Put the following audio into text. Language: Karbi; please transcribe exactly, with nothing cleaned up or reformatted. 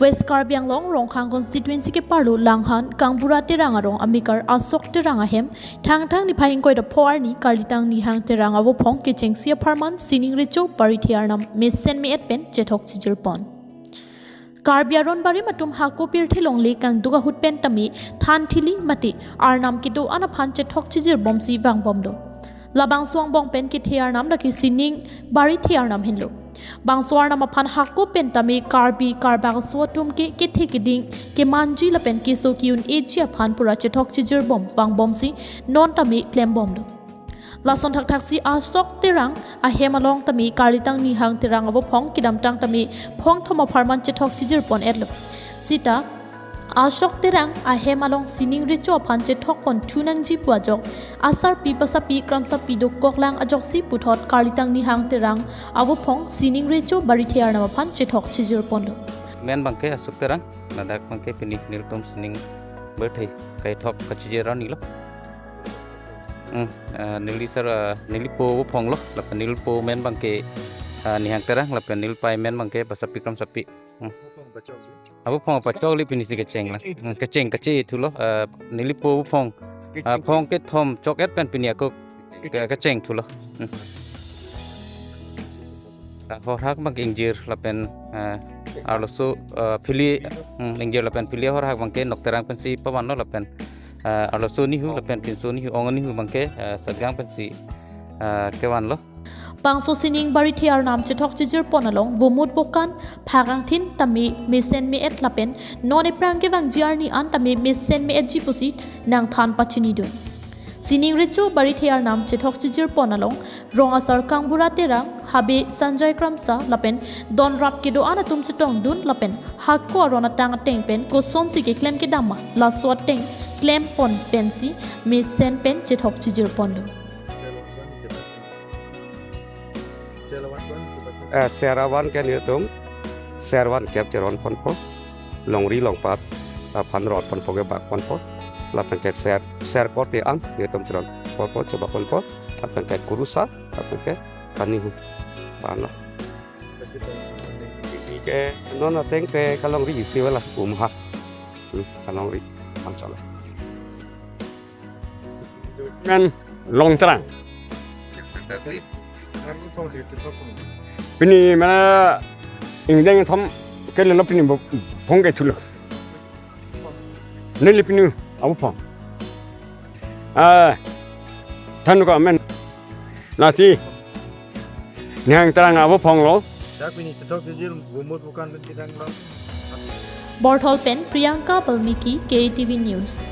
West Karbi Anglong Rongkhang constituency keparlo Langhan Kangbura Terang arong amekar Ashok Terang ahem Thangthang niphai ingkoi ra pho arni Karlitang Nihang Terang avophong kechengsi apharman sining recho barithe arnam mesen me-et pen chethok chijirpon. Karbi aron barim atum hako pirthe longle kangduk ahut pen tame than thili mate arnam kedo-an aphan chethok chijirbomsi vangbomlo. Labangso angbong pen kethe arnam lake sining barithe arnam henlo. Bangso arnam aphan hako pen tame Karbi Karbak aso atum ke kethe keding kemanji lapen keso ke-un-eji aphan pura chethok chijirbom vangbomsi non tame klembomlo. Lason thakthaksi Ashok Terang ahem along tame Karlitang Nihang Terang avophong kedamtang tame phongthom apharman chethok chijirpon-etlo. Sita Ashok Terang ahem along sining recho aphan chethokpon thu nangji pu ajok asarpi pasapi kramsapi dokoklang ajoksi puthot Karlitang Nihang Terang avophong sining recho barithe arnam aphan chethok chijirponlo. Men abangke Ashok Terang, ladak abangke pini nelitum sining barithe kethok kachijir arni lo. Hmm, eh, neli sar, eh, nelipo avophonglo, lapen nelipo men abangke, eh, Nihang Terang, lapen nelipei men abangke pasapi kramsapi. Hmm. Avophong pachoklo, pinisi kecheng la. Hmm, kecheng kache thulo, eh, nelipo avophong, eh, phong kethom chok-et pen pini ako ke-, kecheng thulo. Hmm. Ah, horhak abangke ingjir lapen, eh, arloso, eh, phili, hmm, ingjir lapen phili horhak abangke Nok Terang pensi pavanlo lapen, eh, arloso nihu lapen pinso nihu, ong nihu abangke, eh, Satgang pensi, eh, kevanlo. Bangso sining barithe arnam chethok chijirpon along vomut vokan phakangthin tame mesen me-et lapen non ephrang kevangji arni an tame mesen me-etji pusi nangthan pachinidun. Sining recho barithe arnam chethok chijirpon along rong asar Kangbura Terang, habe Sanjay Kramsa lapen donrap kedo-an atum chetongdun lapen hako aron atang ateng pen kosonsi keklem kedam ma laso ateng klempon pensi mesen pen chethok chijirponlo. Eh, ser avan ke nelitum ser van kep cheronponpo, longri longpat aphan ronponpo, kebakponpo, lapen ke ser, ser korte an nelitum cheronponpo, chebakponpo, lapen ke kurusar, lapen ke kanihu. Bana. Ke non ateng te kalongri isi wala umha. Hmm, kalongri. Amchola. Men Long Terang. Pini mana ingdeng thom kelelo pini bo-, phong kethulo. Neli pini avophong. Ah, than ko men. Lasi Nihang Terang avophonglo. Dak pini chethok chijir vomut vokan pen kedamlo. Borthol pen Priyanka Balmiki, K T V News.